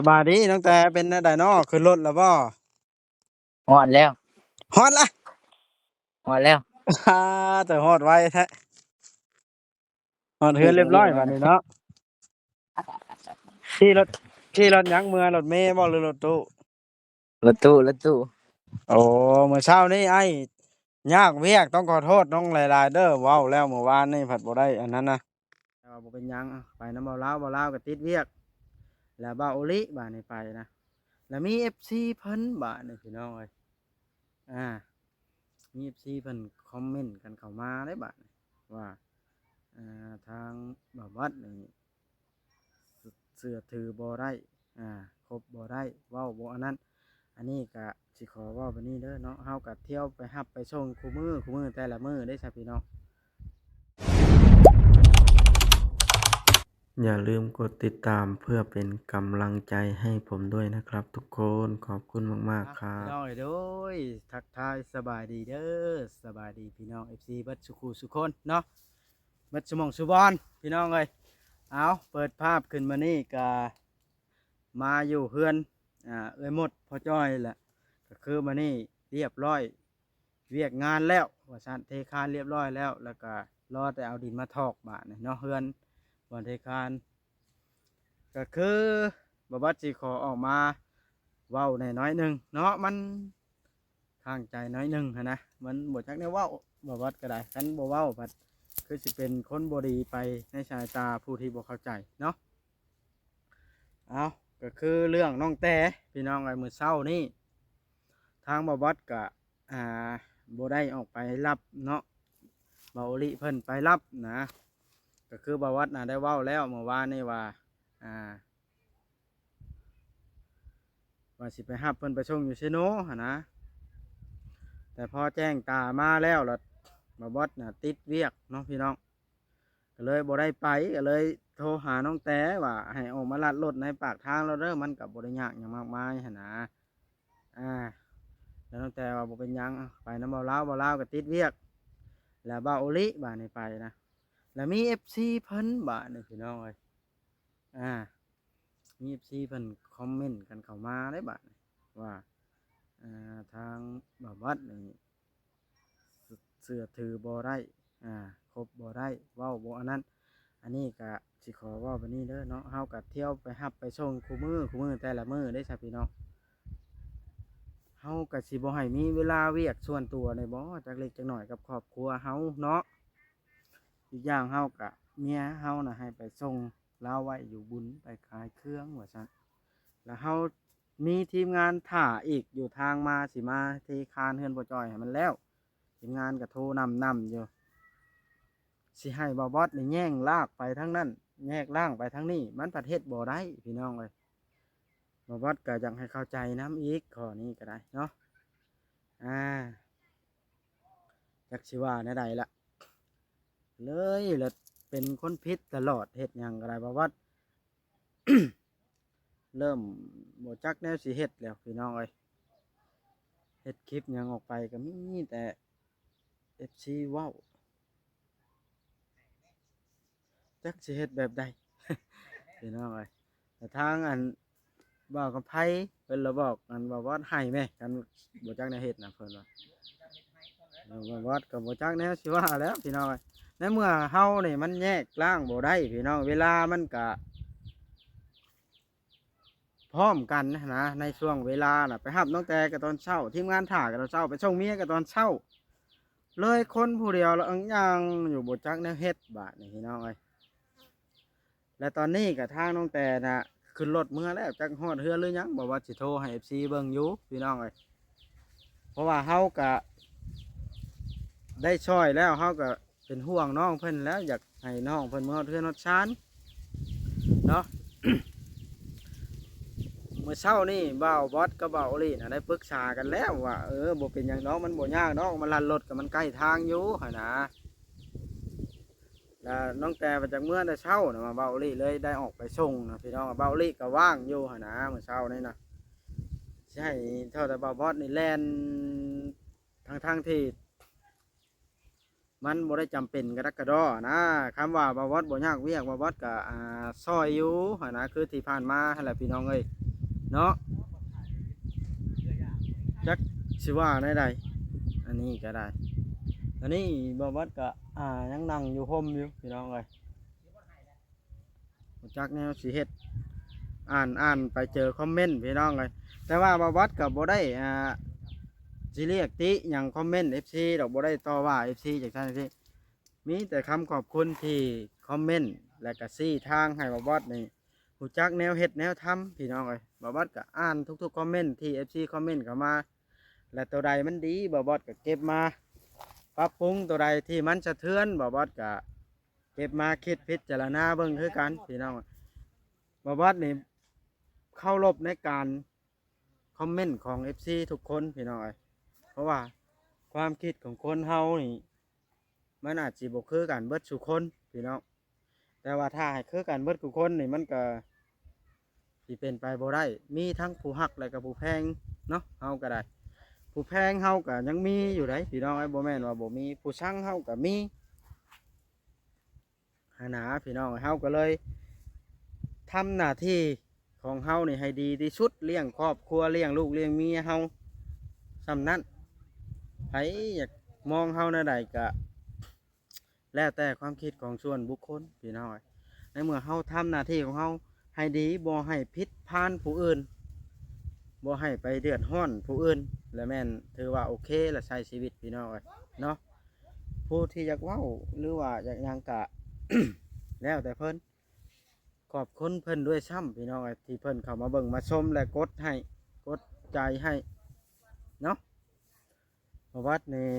ສະບາຍດີນ້ອງແຕ ເປັນແນວໃດນໍ ຂຶ້ນລົດແລ້ວບໍ່? ຮອດແລ້ວ ຮອດລະ ຮອດແລ້ວ ອາ ແຕ່ຮອດໄວແທ້ ຮອດເຮືອນຮຽບຮ້ອຍບາດນີ້ເນາະ. ຂີ່ລົດ ຂີ່ລົດຫຍັງເມືອ ລົດເມບໍ ຫຼືລົດຕູ້? ລົດຕູ້ ລົດຕູ້. ໂອ້ ມື້ເຊົ້ານີ້ອ້າຍຍາກວຽກ ຕ້ອງຂໍໂທດນ້ອງຫຼາຍໆເດີ້ ເວົ້າແລ້ວມື້ວານນີ້ພັດບໍ່ໄດ້ອັນນັ້ນນະ ແຕ່ວ່າບໍ່ເປັນຫຍັງ ໄປນຳບ່າວລາວ ບ່າວລາວກໍຕິດວຽກ ແລ້ວບ່າວໂອລິບາດນີ້ໄປນະ ແລ້ວມີເອັຟຊີເພິ່ນບາດນີ້ພີ່ນ້ອງເອີຍ ອາ ມີເອັຟຊີເພິ່ນຄອມເມັນກັນເຂົ້າມາເດ້ບາດນີ້ວ່າ ອາ ທາງບ່າວບັດນີ້ ເຊື່ອຖືບໍ່ໄດ້ ອາ ຄົບບໍ່ໄດ້ ເວົ້າບໍ່ອັນນັ້ນ ອັນນີ້ກະຊິຂໍເວົ້າແບບນີ້ເດີ້ເນາະ ເຮົາກະທ່ຽວໄປຮັບໄປສົ່ງຄູ່ມື້ ຄູ່ມື້ແຕ່ລະມື້ເດ້ຊະພີ່ນ້ອງ. ຢ່າລືມກົດຕິດຕາມເພື່ອເປັນກຳລັງໃຈໃຫ້ຜົມດ້ວຍນະຄັບທຸກຄົນ ຂອບຄຸນມາກໆຄັບ. ພີ່ນ້ອງເອີຍ ໂດຍ ທັກທາຍສະບາຍດີເດີ້ ສະບາຍດີພີ່ນ້ອງເອັຟຊີເບິດສູ່ຄູ່ສູ່ຄົນເນາະ ເບິດຊຸໝ່ອງຊຸບ່ອນພີ່ນ້ອງເອີຍ. ເອົາ ເປີດພາບຂຶ້ນມານີ້ກະມາຢູ່ເຮືອນ ອາ ເອື້ອຍມົດພໍ່ຈ້ອຍແຫຼະ ກະຄືມານີ້ລຽບຮ້ອຍ ວຽກງານແລ້ວວ່າຊັ້ນ ເທຄານລຽບຮ້ອຍແລ້ວ ແລ້ວກະລໍແຕ່ເອົາດິນມາຖອກບາດນີ້ເນາະ ເຮືອນບ່ອນເທຄານ ກະຄືບ່າວບັດຊິຂໍອອກມາເວົ້າແດ່ໜ້ອຍໜຶ່ງເນາະ ມັນ ຂ້າງໃຈໜ້ອຍໜຶ່ງຫັ້ນນະ ມັນບໍ່ຈັກແນວເວົ້າ ບ່າວບັດກໍໄດ້ ຄັນບໍ່ເວົ້າພັດຄືຊິເປັນຄົນບໍ່ດີໄປໃນສາຍຕາຜູ້ທີ່ບໍ່ເຂົ້າໃຈເນາະ. ເອົາ ກໍຄືເລື່ອງນ້ອງແຕພີ່ນ້ອງເອີຍ ມື້ເຊົ້ານີ້ທາງບ່າວບັດກໍ ອ່າ ບໍ່ໄດ້ອອກໄປຮັບເນາະ ບ່າວໂອລິເພິ່ນໄປຮັບນະ ກໍຄືບ່າວບັດນະໄດ້ເວົ້າແລ້ວມື້ວານນີ້ວ່າ ອ່າ ວ່າຊິໄປຮັບເພິ່ນໄປສົ່ງຢູ່ເຊໂນຫັ້ນນະ ແຕ່ພໍແຈ້ງຕາມາແລ້ວລະ ບ່າວບັດນະຕິດວຽກເນາະພີ່ນ້ອງ ກໍເລີຍບໍ່ໄດ້ໄປ ກໍເລີຍໂທຫານ້ອງແຕວ່າໃຫ້ອອກມາລັດລົດໃນປາກທາງແລ້ວເດີ້ ມັນກໍບໍ່ໄດ້ຍາກຫຍັງມາກມາຍຫັ້ນນະ ອາ ແລ້ວນ້ອງແຕວ່າບໍ່ເປັນຫຍັງ ເອົາ ໄປນຳບ່າວລາວ ບ່າວລາວກໍຕິດວຽກ ແລ້ວບ່າວໂອລິບາດນີ້ໄປນະ ແລ້ວມີເອັຟຊີເພິ່ນບາດນີ້ພີ່ນ້ອງເອີຍ ອາ ມີເອັຟຊີເພິ່ນຄອມເມັນກັນເຂົ້າມາເດ້ບາດນີ້ວ່າ ອ່າ ທາງບ່າວບັດນີ້ ເຊື່ອຖືບໍ່ໄດ້ ອ່າ ຄົບບໍ່ໄດ້ ເວົ້າບໍ່ອັນນັ້ນ ອັນນີ້ກະຊິຂໍເວົ້າແບບນີ້ເດີ້ເນາະ ເຮົາກະທ່ຽວໄປຮັບໄປສົ່ງຄູ່ມື້ ຄູ່ມື້ແຕ່ລະມື້ເດ້ຊະພີ່ນ້ອງ ເຮົາກະຊິບໍ່ໃຫ້ມີເວລາວຽກສ່ວນຕົວແດ່ບໍ ຈັກເລັກຈັກໜ້ອຍກັບຄອບຄົວເຮົາເນາະ ອີກຢ່າງເຮົາກະ ເມຍເຮົານະໃຫ້ໄປສົ່ງລາວໄວ້ຢູ່ບຸນ ໄປຂາຍເຄື່ອງວ່າຊັ້ນ ລະເຮົາມີທີມງານຖ້າອີກຢູ່ທາງມາ ຊິມາເທຄານເຮືອນພໍ່ຈ້ອຍໃຫ້ມັນແລ້ວ ທີມງານກະໂທນຳນຳຢູ່ ຊິໃຫ້ບ່າວບັດນີ້ແຍ່ງລາກໄປທາງນັ້ນ ແຍກລ່າງໄປທາງນີ້ ມັນພັດເຮັດບໍ່ໄດ້ພີ່ນ້ອງເອີຍ ບ່າວບັດກະຢາກໃຫ້ເຂົ້າໃຈນຳອີກ ຂໍ້ນີ້ກະໄດ້ເນາະ ອາ ຈັກຊິວ່າແນວໃດລະ ເລີຍລະເປັນຄົນຜິດຕະຫຼອດ ເຮັດຫຍັງກໍໄດ້ ບ່າວບັດ ເລີ່ມບໍ່ຈັກແນວຊິເຮັດແລ້ວພີ່ນ້ອງເອີຍ ເຮັດຄລິບຫຍັງອອກໄປກໍມີແຕ່ເອັຟຊີເວົ້າ ຈັກຊິເຮັດແບບໃດ ພີ່ນ້ອງເອີຍ ແຕ່ທາງອັນບ່າວກຳໄພເພິ່ນລະບອກອັນບ່າວບັດໃຫ້ແມ້ ຄັນບໍ່ຈັກແນວເຮັດນະ ເພິ່ນວ່າ ບ່າວບັດກໍບໍ່ຈັກແນວຊິວ່າແລ້ວພີ່ນ້ອງເອີຍ ໃນເມື່ອເຮົານີ້ມັນແຍກລ່າງບໍ່ໄດ້ພີ່ນ້ອງ ເວລາມັນກະ ພ້ອມກັນຫັ້ນນະ ໃນຊ່ວງເວລານະ ໄປຮັບນ້ອງແຕກໍຕອນເຊົ້າ ທີມງານຖ້າກໍຕອນເຊົ້າ ໄປສົ່ງເມຍກໍຕອນເຊົ້າ ເລີຍຄົນຜູ້ດຽວລະຍັງຢູ່ ບໍ່ຈັກແນວເຮັດບາດນີ້ພີ່ນ້ອງເອີຍ ແລະຕອນນີ້ກໍທາງນ້ອງແຕນະຂຶ້ນລົດເມືອແລ້ວ ຈັກຮອດເຮືອນຫຼືຍັງ ບໍ່ວ່າຊິໂທໃຫ້ເອັຟຊີເບິ່ງຢູ່ພີ່ນ້ອງເອີຍ ເພາະວ່າເຮົາກະໄດ້ຊ່ອຍແລ້ວ ເຮົາກະ ເປັນຫ່ວງນ້ອງເພິ່ນແລ້ວ ຢາກໃຫ້ນ້ອງເພິ່ນເມືອຮອດເຮືອນຮອດຊານເນາະ ມື້ເຊົ້ານີ້ບ່າວບອດກັບບ່າວໂອລີນະ ໄດ້ປຶກສາກັນແລ້ວວ່າ ເອີ ບໍ່ເປັນຫຍັງດອກ ມັນບໍ່ຍາກດອກ ມາລັດລົດກໍມັນໃກ້ທາງຢູ່ຫັ້ນນະ ລະນ້ອງແຕວ່າຈາກເມືອແຕ່ເຊົ້ານະ ວ່າບ່າວໂອລີເລີຍໄດ້ອອກໄປສົ່ງນະ ພີ່ນ້ອງ ບ່າວໂອລີກໍວ່າງຢູ່ຫັ້ນນະ ມື້ເຊົ້ານີ້ນະ ຊິໃຫ້ເທົ່າແຕ່ບ່າວບອດນີ້ແລ່ນທັງໆທີ່ ມັນບໍ່ໄດ້ຈຳເປັນກະດັກກະດໍ້ນະ ຄຳວ່າບ່າວບອດບໍ່ຍາກວຽກ ບ່າວບອດກະ ອ່າ ຊ່ອຍຢູ່ຫັ້ນນະ ຄືທີ່ຜ່ານມາຫັ້ນແຫຼະພີ່ນ້ອງເອີຍ ເນາະ ຈັກຊິວ່າແນວໃດ ອັນນີ້ກໍໄດ້. ອັນນີ້ບ່າວບອດກໍ ອ່າ ຍັງນັ່ງຢູ່ຮົ່ມຢູ່ພີ່ນ້ອງເອີຍ ບໍ່ຈັກແນວຊິເຮັດ ອ່ານ ອ່ານໄປເຈີຄອມເມັນພີ່ນ້ອງເອີຍ. ແຕ່ວ່າບ່າວບອດກໍບໍ່ໄດ້ ອ່າ ຊິລຽກຕິຫຍັງຄອມເມັນເອັຟຊີດອກ ບໍ່ໄດ້ຕໍ່ວ່າເອັຟຊີຈັ່ງຊັ້ນຈັ່ງຊີ້ ມີແຕ່ຄຳຂອບຄຸນທີ່ຄອມເມັນ ແລະກໍຊີ້ທາງໃຫ້ບ່າວບອດນີ້ຮູ້ຈັກແນວເຮັດແນວທຳພີ່ນ້ອງເອີຍ. ບ່າວບອດກໍອ່ານທຸກໆຄອມເມັນທີ່ເອັຟຊີຄອມເມັນເຂົ້າມາ ແລະໂຕໃດມັນດີ ບ່າວບອດກໍເກັບມາປັບປຸງ, ໂຕໃດທີ່ມັນສະເທືອນ ບ່າວບອດກໍເກັບມາຄິດພິຈາລະນາເບິ່ງຄືກັນພີ່ນ້ອງ. ບ່າວບອດນີ້ເຄົາລົບໃນການ ຄອມເມັນຂອງເອັຟຊີທຸກຄົນພີ່ນ້ອງເອີຍ ເພາະວ່າຄວາມຄິດຂອງຄົນເຮົານີ້ ມັນອາດຊິບໍ່ຄືກັນເບິດສູ່ຄົນພີ່ນ້ອງ. ແຕ່ວ່າຖ້າໃຫ້ຄືກັນເບິດສູ່ຄົນນີ້ ມັນກໍຊິເປັນໄປບໍ່ໄດ້ ມີທັງຜູ້ຮັກ ແລະກໍຜູ້ແພງເນາະ. ເຮົາກໍໄດ້ ຜູ້ແພງເຮົາກໍຍັງມີຢູ່ໃດ໋ພີ່ນ້ອງເອີຍ ບໍ່ແມ່ນວ່າບໍ່ມີ. ຜູ້ຊັງເຮົາກໍມີ ຫັ້ນນະພີ່ນ້ອງ. ເຮົາກໍເລີຍທຳໜ້າທີ່ຂອງເຮົານີ້ໃຫ້ດີທີ່ສຸດ ລ້ຽງຄອບຄົວ ລ້ຽງລູກລ້ຽງເມຍເຮົາສ່ຳນັ້ນ. ໃຜຢາກມອງເຮົາແນວໃດກໍແລ້ວແຕ່ຄວາມຄິດຂອງສ່ວນບຸກຄົນພີ່ນ້ອງ. ໃນເມື່ອເຮົາທຳໜ້າທີ່ຂອງເຮົາໃຫ້ດີ ບໍ່ໃຫ້ຜິດຜ່ານຜູ້ອື່ນ ບໍ່ໃຫ້ໄປເດືອດຮ້ອນຜູ້ອື່ນ ລະແມ່ນຖືວ່າໂອເຄລະ ໃຊ້ຊີວິດພີ່ນ້ອງເອີຍເນາະ. ຜູ້ທີ່ຢາກເວົ້າ ຫຼືວ່າຢາກຫຍັງກະ ແລ້ວແຕ່ເພິ່ນ ຂອບຄຸນເພິ່ນດ້ວຍຊ້ຳພີ່ນ້ອງເອີຍ ທີ່ເພິ່ນເຂົ້າມາເບິ່ງມາຊົມ ແລະກົດໃຫ້ ກົດໃຈໃຫ້ເນາະ. ປະຫວັດນີ້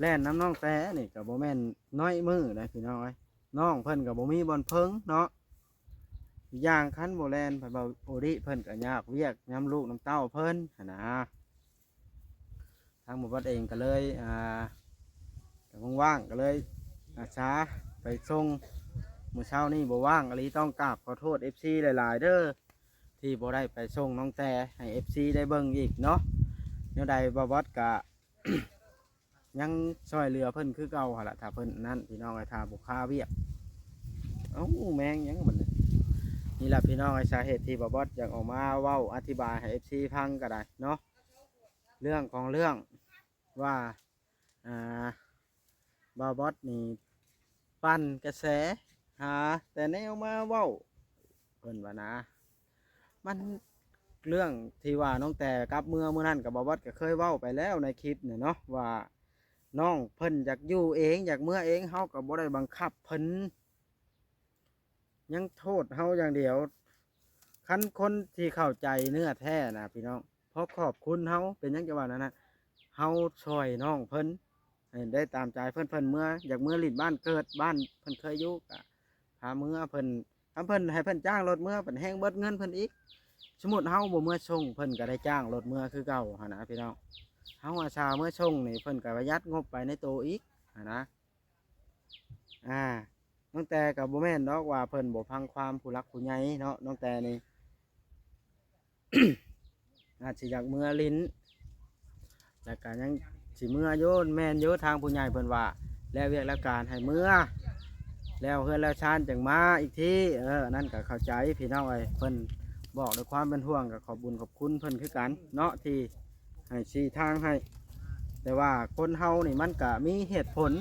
ແລ່ນນຳນ້ອງແຕນີ້ກໍບໍ່ແມ່ນນ້ອຍມື້ໃດ໋ພີ່ນ້ອງເອີຍ. ນ້ອງເພິ່ນກໍບໍ່ມີບ່ອນເພິ່ງເນາະ. ອີກຢ່າງຄັນບໍ່ແລ່ນ ເພິ່ນວ່າໂອລິເພິ່ນກໍຍາກວຽກນຳລູກນຳເຕົ້າເພິ່ນຫັ້ນນະ. ທາງໝູ່ບັດເອງກໍເລີຍ ອ່າ ກໍວ່າງໆ ກໍເລີຍອາສາໄປສົ່ງ. ມື້ເຊົ້ານີ້ບໍ່ວ່າງອີ່ຫຼີ ຕ້ອງກາບຂໍໂທດເອັຟຊີຫຼາຍໆເດີ ທີ່ບໍ່ໄດ້ໄປສົ່ງນ້ອງແຕໃຫ້ເອັຟຊີໄດ້ເບິ່ງອີກເນາະ. ແນວໃດບ່າວບອດກະ ຍັງຊ່ອຍເຫຼືອເພິ່ນຄືເກົ່າຫັ້ນລະ ຖ້າເພິ່ນນັ້ນພີ່ນ້ອງເອີຍ ຖ້າບໍ່ຄາວຽກ. ເອົ້າ ແມງຫຍັງບັດນີ້. ນີ້ລະພີ່ນ້ອງເອີຍ ສາເຫດທີ່ບ່າວບອດຢາກອອກມາເວົ້າອະທິບາຍໃຫ້ເອັຟຊີຟັງກໍໄດ້ເນາະ. ເລື່ອງຂອງເລື່ອງວ່າ ອ່າ ບ່າວບອດນີ້ປັ່ນກະແສ ຫາແຕ່ແນວມາເວົ້າ ເພິ່ນວ່ານະ. ມັນເລື່ອງທີ່ວ່ານ້ອງແຕກັບເມືອມື້ນັ້ນ ກັບບ່າວບອດກໍເຄີຍເວົ້າໄປແລ້ວໃນຄລິບນີ້ເນາະ ວ່ານ້ອງເພິ່ນຢາກຢູ່ເອງ ຢາກເມືອເອງ ເຮົາກໍບໍ່ໄດ້ບັງຄັບເພິ່ນ ຍັງໂທດເຮົາຢ່າງດຽວ. ຄັນຄົນທີ່ເຂົ້າໃຈເນື້ອແທ້ນະພີ່ນ້ອງ ເພາະຂອບຄຸນເຮົາ ເປັນຫຍັງຈະວ່ານັ້ນນະ ເຮົາຊ່ອຍນ້ອງເພິ່ນໃຫ້ໄດ້ຕາມໃຈເພິ່ນ ເພິ່ນເມືອ ຢາກເມືອຫຼິ້ນບ້ານເກີດ ບ້ານເພິ່ນເຄີຍຢູ່ ກະພາເມືອເພິ່ນ. ຄັນເພິ່ນໃຫ້ເພິ່ນຈ້າງລົດເມືອ ເພິ່ນແຮ່ງເບິດເງິນເພິ່ນອີກ. ສົມມຸດເຮົາບໍ່ເມືອສົ່ງ ເພິ່ນກະໄດ້ຈ້າງລົດເມືອຄືເກົ່າຫັ້ນນະພີ່ນ້ອງ. ເຮົາອາສາເມືອສົ່ງນີ້ ເພິ່ນກະປະຢັດງົບໄປໃນໂຕອີກຫັ້ນນະ. ອ່າ ນ້ອງແຕກໍບໍ່ແມ່ນດອກວ່າເພິ່ນບໍ່ຟັງຄວາມຜູ້ຫຼັກຜູ້ໃຫຍ່ເນາະ ນ້ອງແຕນີ້ ອາດຊິຢາກເມືອຫຼິ້ນ ແລ້ວກໍຍັງຊິເມືອຢູ່. ແມ່ນຢູ່ ທາງຜູ້ໃຫຍ່ເພິ່ນວ່າ ແລ້ວວຽກແລ້ວການໃຫ້ເມືອ ແລ້ວເຮືອນແລ້ວຊານຈັ່ງມາອີກທີ. ເອີ ອັນນັ້ນກໍເຂົ້າໃຈພີ່ນ້ອງເອີຍ ເພິ່ນບອກດ້ວຍຄວາມເປັນຫ່ວງ ກໍຂອບບຸນຂອບຄຸນເພິ່ນຄືກັນເນາະ ທີ່ ໃຫ້ຊີ້ທາງໃຫ້. ແຕ່ວ່າຄົນເຮົານີ້ມັນກະມີເຫດຜົນ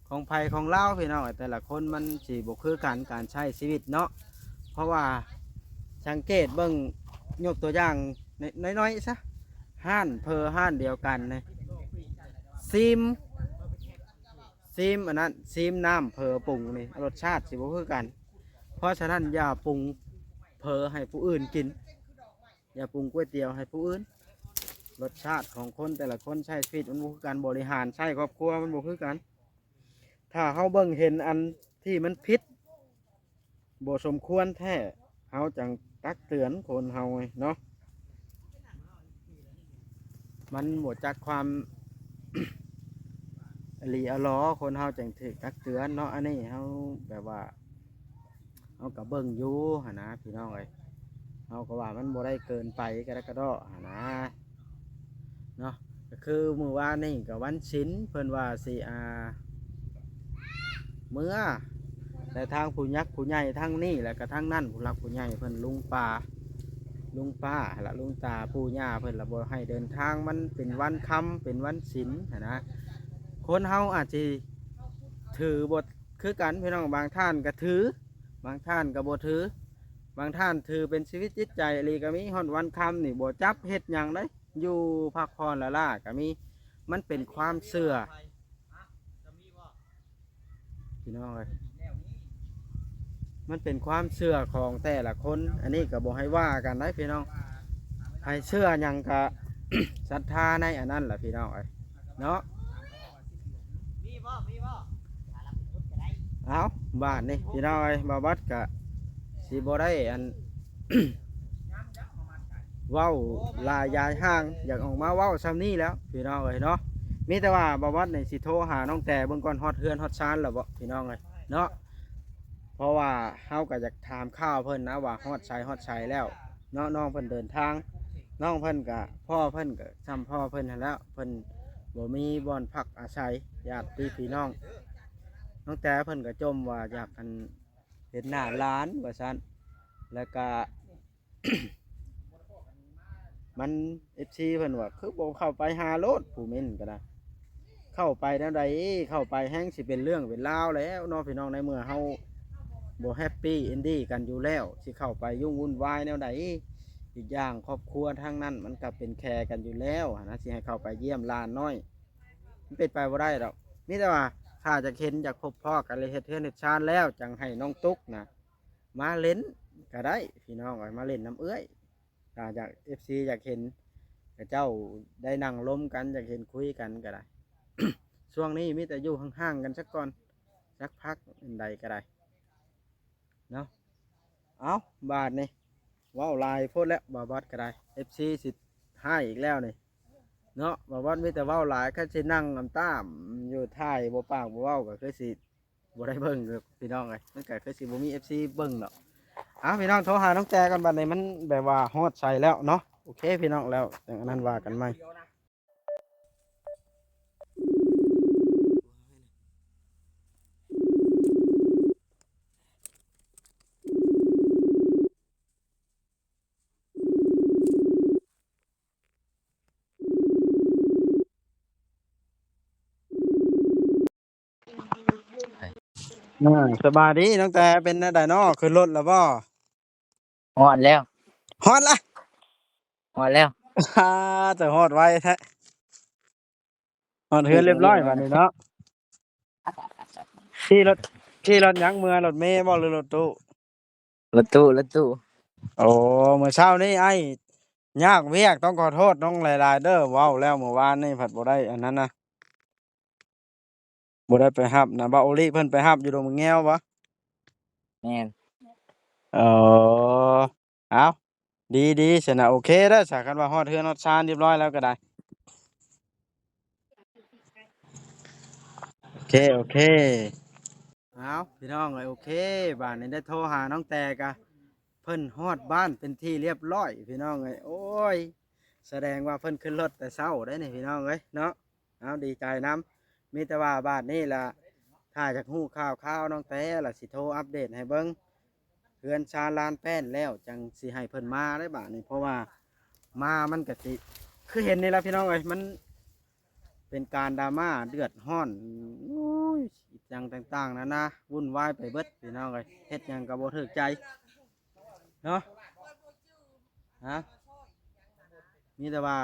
ຂອງໃຜຂອງລາວພີ່ນ້ອງ ແຕ່ລະຄົນມັນຊິບໍ່ຄືກັນການໃຊ້ຊີວິດເນາະ. ເພາະວ່າສັງເກດເບິ່ງ ຍົກຕົວຢ່າງນ້ອຍໆຊະ ຮ້ານເຝີຮ້ານດຽວກັນນີ້ ຊີມ ຊີມອັນນັ້ນ ຊີມນ້ຳເຝີປຸງນີ້ ລົດຊາດຊິບໍ່ຄືກັນ. ເພາະສະນັ້ນ ຢ່າປຸງເຝີໃຫ້ຜູ້ອື່ນກິນ. ຢ່າປຸງກ໋ວຍຕຽວໃຫ້ຜູ້ອື່ນ. ລົດຊາດຂອງຄົນແຕ່ລະຄົນໃຊ້ຊີວິດມັນບໍ່ຄືກັນ, ບໍລິຫານໃຊ້ຄອບຄົວມັນບໍ່ຄືກັນ. ຖ້າເຮົາເບິ່ງເຫັນອັນທີ່ມັນຜິດ ບໍ່ສົມຄວນແທ້ ເຮົາຈັ່ງຕັກເຕືອນຄົນເຮົາເນາະ. ມັນບໍ່ຈັກຄວາມ ອີ່ຫຼີອີ່ຫຼໍ ຄົນເຮົາຈັ່ງຖືກຕັກເຕືອນເນາະ. ອັນນີ້ເຮົາແບບວ່າ ເຮົາກໍເບິ່ງຢູ່ຫັ້ນນະພີ່ນ້ອງເອີຍ. ເຮົາກໍວ່າມັນບໍ່ໄດ້ເກີນໄປກະດະກະດໍ້ຫັ້ນນະເນາະ. ກໍຄືມື້ວານນີ້ກໍວັນສິນ ເພິ່ນວ່າຊິ ອ່າ ເມືອ ແລະທາງຜູ້ຍັກຜູ້ໃຫຍ່ທາງນີ້ ແລະກະທາງນັ້ນ ຜູ້ຫຼັກຜູ້ໃຫຍ່ເພິ່ນ ລຸງປ້າ ລຸງປ້າຫັ້ນລະ ລຸງຕາປູ່ຍ່າເພິ່ນລະ ບໍ່ໃຫ້ເດີນທາງ ມັນເປັນວັນຄ່ຳ ເປັນວັນສິນຫັ້ນນະ. ຄົນເຮົາອາດຊິຖືບໍ່ຄືກັນພີ່ນ້ອງ ບາງທ່ານກະຖື ບາງທ່ານກະບໍ່ຖື ບາງທ່ານຖືເປັນຊີວິດຈິດໃຈອີ່ຫຼີກະມີ ຮອດວັນຄ່ຳນີ້ບໍ່ຈັບເຮັດຫຍັງເດ້ ຢູ່ພັກຜ່ອນລ້າໆກະມີ. ມັນເປັນຄວາມເຊື່ອ ພີ່ນ້ອງເອີຍ ມັນເປັນຄວາມເຊື່ອຂອງແຕ່ລະຄົນ ອັນນີ້ກະບໍ່ໃຫ້ວ່າກັນໄດ໋ພີ່ນ້ອງ ໃຜເຊື່ອຫຍັງກະ ສັດທາໃນອັນນັ້ນລະພີ່ນ້ອງເອີຍເນາະ. ເອົາ ບາດນີ້ພີ່ນ້ອງເອີຍ ບ່າວບັດກະຊິບໍ່ໄດ້ອັນ ເວົ້າຫຼາຍຢາຍຫ່າງ ຢາກອອກມາເວົ້າຊ່ຳນີ້ແລ້ວພີ່ນ້ອງເອີຍເນາະ. ມີແຕ່ວ່າບ່າວບັດນີ້ຊິໂທຫານ້ອງແຕເບິ່ງກ່ອນ ຮອດເຮືອນຮອດຊານແລ້ວບໍ່ພີ່ນ້ອງເອີຍເນາະ. ເພາະວ່າເຮົາກະຢາກຖາມຂ່າວເພິ່ນນະວ່າຮອດໃສຮອດໃສແລ້ວເນາະ ນ້ອງເພິ່ນເດີນທາງ ນ້ອງເພິ່ນກະ ພໍ່ເພິ່ນກະຊ່ຳພໍ່ເພິ່ນຫັ້ນແຫຼ້ວ ເພິ່ນບໍ່ມີບ່ອນພັກອາໄສ ຍາດຕິພີ່ນ້ອງ. ນ້ອງແຕເພິ່ນກະຈົ່ມວ່າຢາກອັນ ເຫັນໜ້າຫຼານວ່າຊັ້ນ ແລ້ວກະ ມັນ ເອັຟຊີ ເພິ່ນວ່າຄືບໍ່ເຂົ້າໄປຫາໂລດ ຜູ້ເມັ້ນກະໄດ້ ເຂົ້າໄປແນວໃດ ເຂົ້າໄປແຮ່ງຊິເປັນເລື່ອງເປັນລາວແລ້ວເນາະພີ່ນ້ອງ ໃນເມື່ອເຮົາບໍ່ແຮັບປີ້ເອັນດີກັນຢູ່ແລ້ວ ຊິເຂົ້າໄປຫຍຸ້ງວຸ່ນວາຍແນວໃດ. ອີກຢ່າງຄອບຄົວທາງນັ້ນມັນກະເປັນແຂກັນຢູ່ແລ້ວຫັ້ນນະ ຊິໃຫ້ເຂົ້າໄປຢ້ຽມຫຼານນ້ອຍ ມັນເປັນໄປບໍ່ໄດ້ດອກ. ມີແຕ່ວ່າຖ້າຢາກເຫັນຢາກພົບພໍ້ກັນ ແລະເຮັດເຮືອນເຮັດຊານແລ້ວ ຈັ່ງໃຫ້ນ້ອງຕຸກນະ ມາຫຼິ້ນກະໄດ້ພີ່ນ້ອງເອີຍ ມາຫຼິ້ນນຳເອື້ອຍ. ຖ້າຢາກ ເອັຟຊີ ຢາກເຫັນເຂົາເຈົ້າໄດ້ນັ່ງລົມກັນ ຢາກເຫັນຄຸຍກັນກະໄດ້. ຊ່ວງນີ້ມີແຕ່ຢູ່ຫ່າງໆກັນສາກ່ອນ ສັກພັກອັນໃດກະໄດ້ເນາະ. ເອົ້າ ບາດນີ້ເວົ້າຫຼາຍໂພດແລ້ວ ບ່າວບັດກະໄດ້ ເອັຟຊີ ຊິຮ້າຍອີກແລ້ວນີ້ເນາະ. ບ່າວບັດມີແຕ່ເວົ້າຫຼາຍ ຄັນຊິນັ່ງອຳຕາມຢູ່ ຖ່າຍບໍ່ປາກບໍ່ເວົ້າກະຄືຊິ ບໍ່ໄດ້ເບິ່ງເດີພີ່ນ້ອງເອີຍ ມັນກະຄືຊິບໍ່ມີ ເອັຟຊີ ເບິ່ງດອກ. ເອົາ ພີ່ນ້ອງ ໂທຫານ້ອງແຕກ່ອນ ບາດນີ້ມັນແບບວ່າຮອດໃສແລ້ວເນາະ. ໂອເຄພີ່ນ້ອງ ແລ້ວຈັ່ງອັນນັ້ນວ່າກັນໃໝ່. ອ່າ ສະບາຍດີນ້ອງແຕ ເປັນແນວໃດເນາະ ຂຶ້ນລົດແລ້ວບໍ່? ຮອດແລ້ວ ຮອດລະ ຮອດແລ້ວ. ອ່າ ເຈົ້າຮອດໄວແທ້ ຮອດເຮືອນຮຽບຮ້ອຍບາດນີ້ເນາະ. ຂີ່ລົດ ຂີ່ລົດຫຍັງເມືອ ລົດເມບໍ່ ຫຼືລົດຕູ້? ລົດຕູ້ ລົດຕູ້. ໂອ້ ມື້ເຊົ້ານີ້ອ້າຍຍາກວຽກ ຕ້ອງຂໍໂທດນ້ອງຫຼາຍໆເດີ ເວົ້າແລ້ວມື້ວານນີ້ພັດບໍ່ໄດ້ອັນນັ້ນນະ ບໍ່ໄດ້ໄປຮັບນະ. ບ່າວໂອລິເພິ່ນໄປຮັບຢູ່ດົງມະແງວບໍ່? ແມ່ນ. ເອີ ເອົາ ດີໆ ຊັ້ນນະ ໂອເຄເດີ ສາ ຄັນວ່າຮອດເຮືອນຮອດຊານຮຽບຮ້ອຍແລ້ວກະໄດ້. ໂອເຄ ໂອເຄ ເອົາ ພີ່ນ້ອງເອີຍ ໂອເຄ ບາດນີ້ໄດ້ໂທຫານ້ອງແຕກະ ເພິ່ນຮອດບ້ານເປັນທີ່ຮຽບຮ້ອຍພີ່ນ້ອງເອີຍ. ໂອ້ຍ ສະແດງວ່າເພິ່ນຂຶ້ນລົດແຕ່ເຊົ້າໄດ໋ນີ້ພີ່ນ້ອງເອີຍເນາະ. ເອົາ ດີໃຈນຳ ມີແຕ່ວ່າບາດນີ້ລະ ຖ້າຢາກຮູ້ຂ່າວຄາວນ້ອງແຕລະ ຊິໂທອັບເດດໃຫ້ເບິ່ງ ເຮືອນຊານລານແປ້ນແລ້ວ ຈັ່ງຊິໃຫ້ເພິ່ນມາໄດ້ບາດນີ້ ເພາະວ່າມາມັນກະຊິ ຄືເຫັນນີ້ລະພີ່ນ້ອງເອີຍ ມັນເປັນການດຣາມາເດືອດຮ້ອນ ໂອ້ຍ ອີ່ຫຍັງຕ່າງໆນານາ ວຸ່ນວາຍໄປເບິດພີ່ນ້ອງເອີຍ ເຮັດຫຍັງກະບໍ່ຖືກໃຈເນາະ. ຮະ ມີແຕ່ວ່າ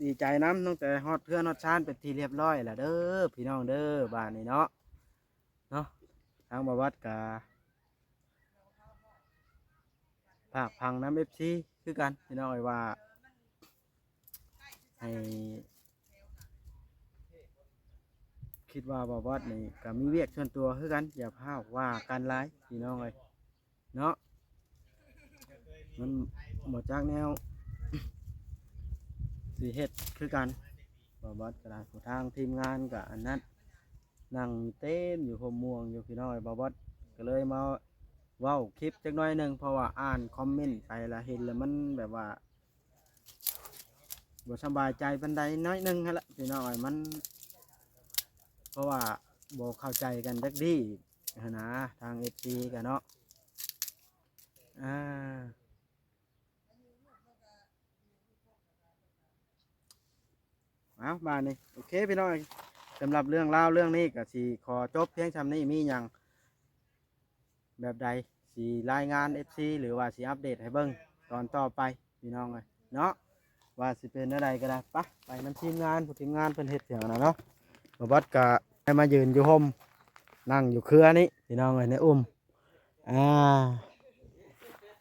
ດີໃຈນຳ ນ້ອງແຕຮອດເຮືອນຮອດຊານເປັນທີ່ຮຽບຮ້ອຍລະເດີ ພີ່ນ້ອງເດີ ບາດນີ້ເນາະ ເນາະ ທາງບ່າວບັດກະ ຝາກຝັງນຳ ເອັຟຊີ ຄືກັນພີ່ນ້ອງເອີຍ ວ່າໃຫ້ ຄິດວ່າບ່າວບັດນີ້ກະມີວຽກສ່ວນຕົວຄືກັນ ຢ່າຟ້າວວ່າກັນຫຼາຍພີ່ນ້ອງເອີຍເນາະ. ມັນບໍ່ຈັກແນວຊິເຮັດຄືກັນ ບ່າວບັດກະໄດ້ ຜູ້ທາງທີມງານກະອັນນັ້ນ ນັ່ງເຕັມຢູ່ ຫົວມ່ວງຢູ່ພີ່ນ້ອງເອີຍ. ບ່າວບັດກະເລີຍມາເວົ້າຄລິບຈັກໜ້ອຍໜຶ່ງ ເພາະວ່າອ່ານຄອມເມັນໄປລະ ເຫັນລະມັນແບບວ່າບໍ່ສະບາຍໃຈປານໃດໜ້ອຍໜຶ່ງຫັ້ນລະພີ່ນ້ອງເອີຍ. ມັນ ເພາະວ່າບໍ່ເຂົ້າໃຈກັນຈັກດີ້ ຫັ້ນນະ ທາງເອັຟຊີກໍເນາະ ອ່າ ເອົາ ບາດນີ້ ໂອເຄ ພີ່ນ້ອງ ສຳລັບເລື່ອງລາວເລື່ອງນີ້ກໍຊິຂໍຈົບພຽງຊ່ຳນີ້ ມີຫຍັງ ແບບໃດ ຊິລາຍງານເອັຟຊີ ຫຼືວ່າຊິອັບເດດໃຫ້ເບິ່ງຕອນຕໍ່ໄປ ພີ່ນ້ອງເອີຍເນາະ ວ່າຊິເປັນແນວໃດກໍໄດ້ ໄປ ໄປນຳທີມງານ ຜູ້ທີມງານເພິ່ນເຮັດຫຍັງນະເນາະ ບໍ່ບັດກໍໃຫ້ມາຢືນຢູ່ຮົ່ມ ນັ່ງຢູ່ເຄືອນີ້ ພີ່ນ້ອງເອີຍ ໃນອຸ່ມ ອ່າ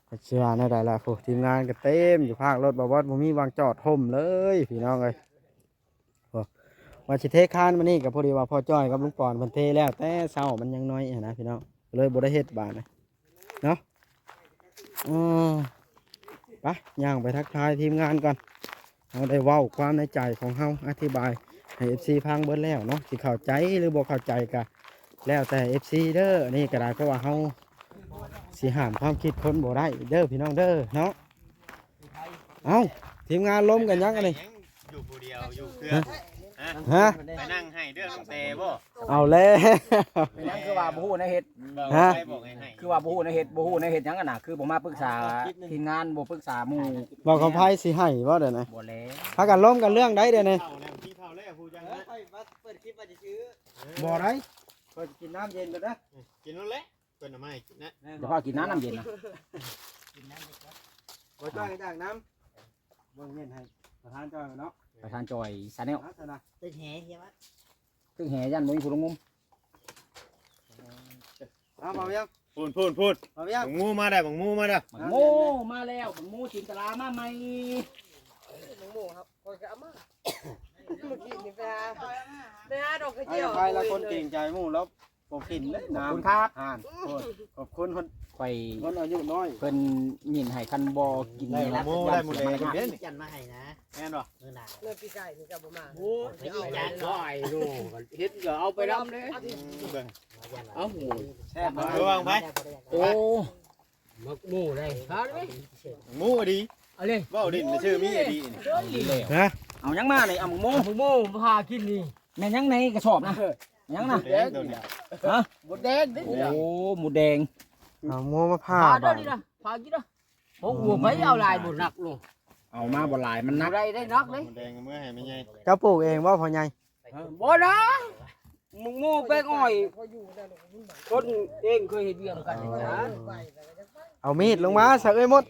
ຈັກຊິວ່າແນວໃດລະ ໂອ້ ທີມງານກໍເຕັມຢູ່ພາກລົດ ບໍ່ບັດບໍ່ມີບ່ອນຈອດຮົ່ມເລີຍ ພີ່ນ້ອງເອີຍ. ໂອ້ ວ່າຊິເທຄານມື້ນີ້ກໍພໍດີວ່າພໍ່ຈ້ອຍກັບລຸງປອນເພິ່ນເທແລ້ວແຕ່ເຊົ້າ ມັນຍັງໜ້ອຍຫັ້ນນະພີ່ນ້ອງ ກໍເລີຍບໍ່ໄດ້ເຮັດບາດນີ້ເນາະ ເອີ ໄປ ຍ່າງໄປທັກທາຍທີມງານກ່ອນ ເຮົາໄດ້ເວົ້າຄວາມໃນໃຈຂອງເຮົາ ອະທິບາຍໃຫ້ເອັຟຊີຟັງເບິດແລ້ວເນາະ ຊິເຂົ້າໃຈ ຫຼື ບໍ່ເຂົ້າໃຈກໍແລ້ວແຕ່ເອັຟຊີເດີ ອັນນີ້ກໍໄດ້ ເພາະວ່າເຮົາຊິຫ້າມຄວາມຄິດຄົນບໍ່ໄດ້ເດີ ພີ່ນ້ອງເດີເນາະ. ເອົ້າ ທີມງານລົມກັນຫຍັງອັນນີ້ ຢູ່ຜູ້ດຽວ ຢູ່ເຄືອ ຮະ ຮະ ໄປນັ່ງໃຫ້ເລື່ອງແຕ່ບໍ່ ເອົາແລ້ວ ເປັນຫຍັງຄືວ່າບໍ່ຮູ້ແນວເຮັດ ຮະ ໃຜບອກໃຫ້ໃຫ້ ຄືວ່າບໍ່ຮູ້ແນວເຮັດ ບໍ່ຮູ້ແນວເຮັດຫຍັງຫັ້ນນະ ຄືບໍ່ມາປຶກສາທີມງານ ບໍ່ປຶກສາໝູ່ ບໍ່ຂອງໃຜຊິໃຫ້ບໍ່ດຽວນີ້ ບໍ່ແລ້ວ ພາກັນລົມກັນເລື່ອງໃດດຽວນີ້ ກິນເຂົ້າແລ້ວ ກິນເຂົ້າແລ້ວ ຜູ້ຈັງ ເອີ ຂ້ອຍວ່າເປີດຄລິບວ່າຊິຊື້ ບໍ່ໄດ້ ຂ້ອຍຊິກິນນ້ຳເຢັນກ່ອນເດີ ກິນໂລດແຫຼະ. ເພິ່ນເອົາມາໃຫ້ກິນນະ ຈະພາກິນນ້ຳ ນ້ຳເຢັນນະ ບໍ່ຈ້ອຍຢາກນ້ຳ ເບິ່ງເຢັນໃຫ້ປະທານຈ້ອຍເນາະ ປະທານຈ້ອຍ Channel ນະ ຕຶກແຫ ເຮັດວ່າ ຕຶກແຫ ຢ້ານບໍ່ມີຜູ້ລົງງມ ເອົາ ເອົາຫຍັງ ພຸ້ນໆໆ ເອົາຫຍັງ ບັກໝູມາແລ້ວ ບັກໝູມາແລ້ວ ບັກໝູມາແລ້ວ ບັກໝູຈິນຕະລາມາໃໝ່ ບັກໝູຄັບ ຂ້ອຍກໍເອົາມາ ມື້ກີ້ນີ້ໄປຫາ ໄປຫາດອກກະເຈຍ ໄປລະຄົນເກງໃຈໝູ່ລາວ ບໍ່ກິນເດ້ນ້ຳ ຂອບຄຸນຄັບ ອ່ານ ໂອ້ຍ ຂອບຄຸນຄົນ ຂ້ອຍ ຄົນອາຍຸນ້ອຍ ເພິ່ນຍິນໃຫ້ ຄັນບໍ່ກິນ ໄດ້ໝູ ໄດ້ໝູແດງເດ້ນີ້ ຈັນມາໃຫ້ນະ ແມ່ນບໍ່ ມື້ໜ້າ ເມື່ອປີກາຍນີ້ກໍບໍ່ມາ ໂອ້ຍ ຈັນຫຼາຍໂລ ເຫັນກໍເອົາໄປນຳເດ້ ເບິ່ງ ເອົາ ແຊບບໍ່ ລະວັງໄປ ໂອ້ ໝາກໝູໄດ້ ຫາໄດ້ ໝູດີ ເອົາເລີຍ ເວົ້າຫຼິ້ນຊື່ມີດີນີ້ ຮະ ເອົາຫຍັງມານີ້ ເອົາໝາກໝູ ໝາກໝູພາກິນນີ້ ແມ່ນຫຍັງໃນກະສອບນະ ຫຍັງນະ ແດງໂຕນີ້ ຮະ ມົດແດງເດ້ ໂອ້ ມົດແດງ ເອົາໝູມາຜ່າ ຜ່າເດີ ບາດນີ້ນະ ຜ່າກິນເດີ ໂອ້ ໂອ້ ໃຜເອົາຫຼາຍບໍ່ໜັກໂລ ເອົາມາບໍ່ຫຼາຍ ມັນໜັກ ບໍ່ໄດ້ ໄດ້ໜັກເດ້ ມົດແດງເອົາເມືອໃຫ້ແມ່ໃຫຍ່ ເຈົ້າປູກເອງບໍ່ພໍ່ໃຫຍ່ ເອີ ບໍ່ນະ ໝາກໝູແປ້ງອ້ອຍ ຄົນເອງເຄີຍເຮັດວຽກນຳກັນນະ ເອົາມີດລົງມາຊະເອີຍມົດ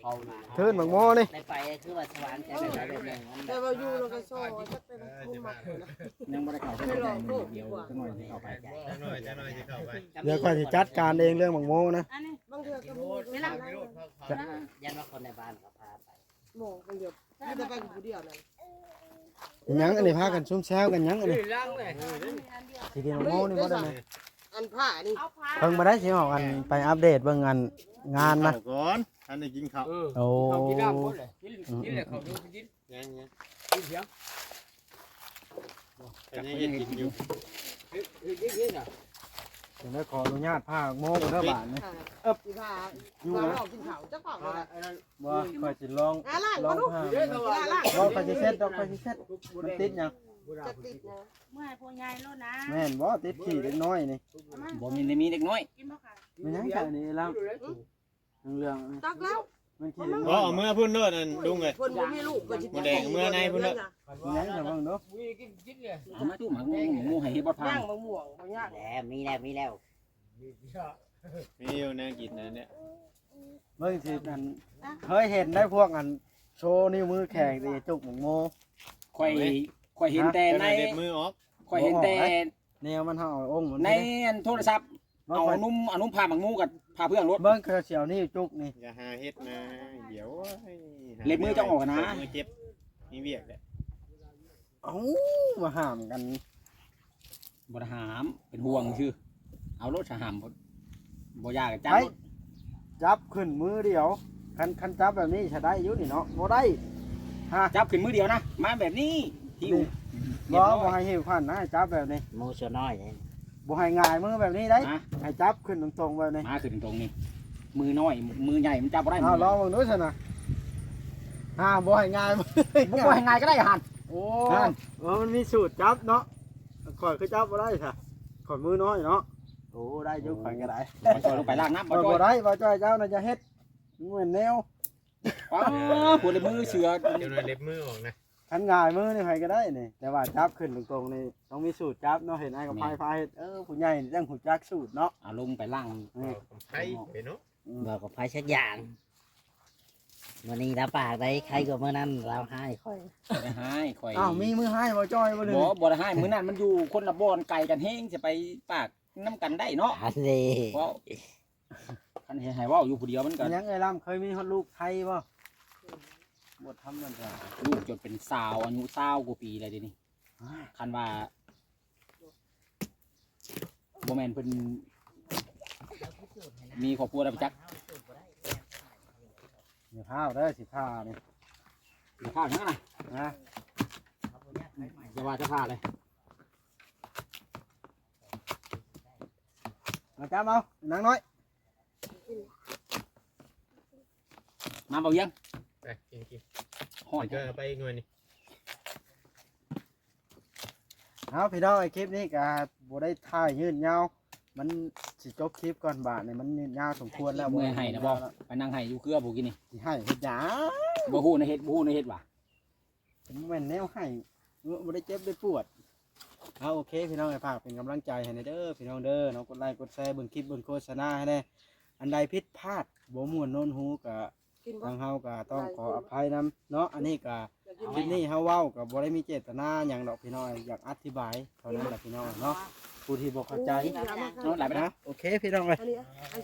ເທີນໝາກໝູນີ້ ໄດ້ໄປຄືວ່າສະຫວ່າງໃຈແບບໃດແບບໜຶ່ງ ແຕ່ວ່າຢູ່ແລ້ວກໍຊໍຈັກເປັນຜູ້ມັກນະ ຍັງບໍ່ໄດ້ເຂົ້າໄປ ດຽວຈັກໜ້ອຍຊິເຂົ້າໄປ ຈັກໜ້ອຍ ຈັກໜ້ອຍຊິເຂົ້າໄປ ດຽວຂ້ອຍຊິຈັດການເອງເລື່ອງໝາກໝູນະ ອັນນີ້ບາງເທື່ອກໍມີ ເວລາ ຢ້ານວ່າຄົນໃນບ້ານເຂົາພາໄປ ບໍ່ ບາງເທື່ອມີແຕ່ໄປຜູ້ດຽວນັ້ນ ເປັນຫຍັງອັນນີ້ ພາກັນຊຸມແຊວກັນຫຍັງອັນນີ້ ຊິກິນໝາກໝູນີ້ບໍ່ໄດ້ ອັນຜ້ານີ້ ເພິ່ງບໍ່ໄດ້ຊິອອກ ອັນໄປອັບເດດເບິ່ງອັນງານນະ ກິນເຂົ້າກ່ອນ ທັນໄດ້ກິນເຂົ້າ ເອີ ໂອ້ ກິນເຂົ້າກິນນ້ຳໝົດເລີຍ ກິນ ກິນແລ້ວເຂົ້າຢູ່ກິນ ຍັງ ຍັງ ກິນຫຍັງ ເພິ່ນຍັງເຮັດກິນຢູ່ ເຮັດ ເຮັດ ເຮັດ ເຮັດນະ ຈັ່ງໃດຂໍອະນຸຍາດພາໝູເດີບາດນີ້ ເອີ ຊິພາ ຢູ່ ພາອອກກິນເຂົ້າຈັກເຂົ້າ ອັນນັ້ນ ບໍ່ ຂ້ອຍຊິລອງ ອ່າ ລ້າງ ລອງ ເບິ່ງດູ ພາ ລ້າງ ບໍ່ ຂ້ອຍຊິເຊັດດອກ ຂ້ອຍຊິເຊັດ ມັນຕິດຫຍັງ ຈະຕິດຫຍັງ ເມື່ອໃຫ້ພວກໃຫຍ່ໂລດນະ ແມ່ນບໍ່ ຕິດຂີ້ເດັກນ້ອຍນີ້ ບໍ່ມີ ມີເດັກນ້ອຍ ກິນບໍ່ຄະ ແມ່ນຫຍັງຊະນີ້ລາວ ເຫຼືອງໆ ຕັກແລ້ວ ມັນຂີ້ເດັກນ້ອຍ ບໍ່ ເອົາເມືອພຸ້ນໂລດ ອັນລຸງເອີຍ ເພິ່ນບໍ່ມີລູກ ເພິ່ນຊິ ໝູແດງເມືອໃນພຸ້ນໂລດ ຍັງຊະເບິ່ງດູ ກິນ ກິນເລີຍ ເອົາມາຕູ້ໝາກໝູ ໝູໃຫ້ເຮັດບໍ່ທານ ແມ່ງໝາກມ່ວງບໍ່ຍາກ ແຫຼະ ມີແລ້ວ ມີແລ້ວ ມີຢູ່ແນວກິນນັ້ນແຫຼະ ເບິ່ງຊິ ອັນ ເຄີຍເຫັນໄດ້ພວກອັນໂຊນິ້ວມືແຂງຊິຈຸກໝາກໂມ ຂ້ອຍ ເອົາເວີຍ ຂ້ອຍເຫັນແຕ່ໃນ ເຈົ້ານາຍເດັດມືອອກ ຂ້ອຍເຫັນແຕ່ ບໍ່ອອກນະ ແນວມັນ ເຮົາເອົາອົງມັນ ໃນອັນໂທລະສັບ ເອົານຸມ ເອົານຸມຜ່າໝາກໂມກັບຜ່າເພື່ອງໂລດ ເບິ່ງ ເຂົາຊິເອົານິ້ວຈຸກນີ້ ຢ່າຫາເຮັດນາ ດຽວ ເລັບມືເຈົ້າອອກນະ ມືເຈັບ ມີວຽກແຫຼະ ເອົ້າ ມາຫ້າມກັນ ບໍ່ໄດ້ຫ້າມ ເປັນຫ່ວງຊື່ ເອົາໂລດ ສະຫາມ ບໍ່ຢາກຈັບ ໄປ ໂລດ ຈັບຂຶ້ນມືດຽວ ຄັນ ຄັນຈັບແບບນີ້ ສະໄດ້ຢູ່ນີ້ເນາະ ບໍ່ໄດ້ ຮະ ຈັບຂຶ້ນມືດຽວນະ ມາແບບນີ້ ຫິ້ວ ນີ້ ຮຽບຮ້ອຍ ບໍ່ ບໍ່ໃຫ້ຫິ້ວຂວັນນະ ໃຫ້ຈັບແບບນີ້ ໝູສ່ວນນ້ອຍນີ້ ບໍ່ໃຫ້ຫງາຍມືແບບນີ້ໄດ໋ ຮະ ໃຫ້ຈັບຂຶ້ນຕົງໆແບບນີ້ ມາຂຶ້ນຕົງນີ້ ມືນ້ອຍ ມືໃຫຍ່ມັນຈັບບໍ່ໄດ້ ເອົາ ມື ລອງເບິ່ງດູຊັ້ນນະ ຮະ ບໍ່ໃຫ້ຫງາຍມື ບໍ່ ບໍ່ໃຫ້ຫງາຍກໍໄດ້ຫັ້ນ ໂອ້ ຫັ້ນ ເອີ ມັນມີສູດຈັບເນາະ ຂ້ອຍຄືຈັບບໍ່ໄດ້ຊະ ຂ້ອຍມືນ້ອຍເນາະ ໂອ້ ໄດ້ຢູ່ ຂ້ອຍກໍໄດ້ ບໍ່ຈ່ອຍ ລົງໄປລ້າງນ້ຳ ບໍ່ຈ່ອຍ ບໍ່ໄດ້ ບໍ່ຈ່ອຍ ເຈົ້ານະຢ່າເຮັດ ມັນແນວ ປ້າ ຫົວເລັບມືເສືອ ເຈົ້າໜ້ອຍເລັບມືອອກນະ ຄັນຫງາຍມືນີ້ໃຜກໍໄດ້ນີ້ ແຕ່ວ່າຈັບຂຶ້ນຕົງໆນີ້ ຕ້ອງມີສູດຈັບເນາະ ເຫັນອ້າຍກັບໄພພາເຮັດ ເອີ ຜູ້ໃຫຍ່ຈັ່ງຮູ້ຈັກສູດເນາະ ເອົາລົງໄປລ້າງ ເອີ ໄພເນາະ ອືມ ບໍ່ກັບໃຜສັກຢ່າງ ມື້ນີ້ລາວປາກໄດ້ ໃຄກວ່າມື້ນັ້ນລາວຮ້າຍຂ້ອຍ ບໍ່ໄດ້ຮ້າຍຂ້ອຍ ອ້າວ ມີມື້ຮ້າຍບໍ່ຈ້ອຍບໍ່ ບໍ່ ບໍ່ໄດ້ຮ້າຍ ມື້ນັ້ນມັນຢູ່ຄົນລະບ່ອນໄກກັນແຮງ ຊິໄປປາກນຳກັນໄດ້ເນາະ ອັນນີ້ ເວົ້າ ຄັນໃຫ້ເວົ້າຢູ່ຜູ້ດຽວມັນກໍ ຍັງເອື້ອຍລຳ ເຄີຍມີຮອດລູກໄທບໍ່ ບໍ່ທຳນັ້ນ ລູກຈົນເປັນສາວ ອາຍຸຊາວກວ່າປີແລ້ວເດນີ້ ຄັນວ່າ ບໍ່ແມ່ນເພິ່ນມີຄອບຄົວແລ້ວໄປຈັກ ຢ່າພ້າວເດີ ຊິຜ່ານີ້ ຊິຜ່າຫຍັງນະ ນະ ຢ່າວ່າຈະຜ່າເລີຍ ມາຈັບເອົານາງນ້ອຍ ມາເບົາວຽງ ໄປກິນ ກິນ ຮ້ອນ ເອົາໄປອີກໜ່ວຍນີ້ ເອົາພີ່ນ້ອງ ຄລິບນີ້ກໍບໍ່ໄດ້ຖ່າຍຍືດຍາວ ມັນຊິຈົບຄລິບກ່ອນ ບາດນີ້ມັນຍືດຍາວສົມຄວນແລ້ວ ເມື່ອຍໄຫ້ນະບໍ່ ໄປນັ່ງໄຫ້ຢູ່ເຄືອຜູ້ກິນນີ້ ຊິໄຫ້ເຮັດຫຍັງ ບໍ່ຮູ້ນະເຮັດ ບໍ່ຮູ້ນະເຮັດວ່າ ບໍ່ແມ່ນແນວໄຫ້ ບໍ່ໄດ້ເຈັບໄດ້ປວດ ເອົາ ໂອເຄ ພີ່ນ້ອງ ຝາກເປັນກຳລັງໃຈໃຫ້ແດ່ເດີ ພີ່ນ້ອງເດີເນາະ ກົດໄລກົດແຊ ເບິ່ງຄລິບເບິ່ງໂຄສະນາໃຫ້ແດ່ ອັນໃດຜິດພາດ ບໍ່ມ່ວນໂນນຫູກໍ ທາງເຮົາກໍຕ້ອງຂໍອະໄພນຳເນາະ ອັນນີ້ກໍ ຄລິບນີ້ເຮົາເວົ້າກໍບໍ່ໄດ້ມີເຈດຕະນາຫຍັງດອກພີ່ນ້ອງ ຢາກອະທິບາຍເທົ່ານັ້ນລະພີ່ນ້ອງເນາະ ຜູ້ທີ່ບໍ່ເຂົ້າໃຈເນາະ ຫຼາຍໄປນະ ໂອເຄພີ່ນ້ອງເອີຍ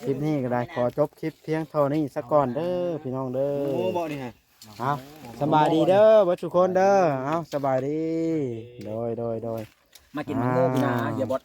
ຄລິບນີ້ກໍໄດ້ຂໍຈົບຄລິບພຽງເທົ່ານີ້ສາກ່ອນເດີພີ່ນ້ອງເດີ ໂອ້ ບໍ່ນີ້ຮະ ເອົາ ສະບາຍດີເດີເບິດທຸກຄົນເດີ ເອົາ ສະບາຍດີ ໂດຍ ໂດຍ ໂດຍ ມາກິນໝາກໂມກິນນາ ອ່າ ເຮຍບົດ